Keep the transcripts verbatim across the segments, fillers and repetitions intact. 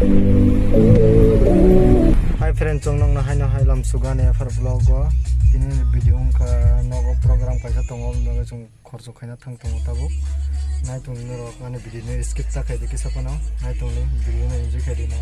Hi friend, chwng nokno haino hai lam sugani afar vlog o. Tini video wngkha nogo program kaisa tongo, nogo chwng khorchok khaina thang tongo tabuk. Nai tongni norok ani video no skip ta khaidi kisa phano. Nai tongni video no enjoy khaidi nai.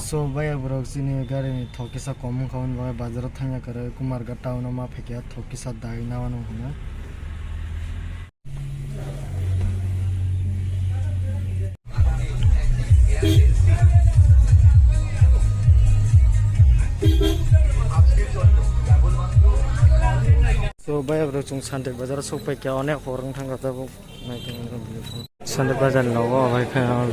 So, baya borok chini gari ni thok kisa kom wngkha, hwnba bazar o thangya kwrwi, Kumarghat town o ma phaikha thok kisa dai na mano hwnwi. So, baya borok chwng Sunday bazar o sok phaikha, onek hor wng thangkha tabuk. Sande bazar nogo bai kha.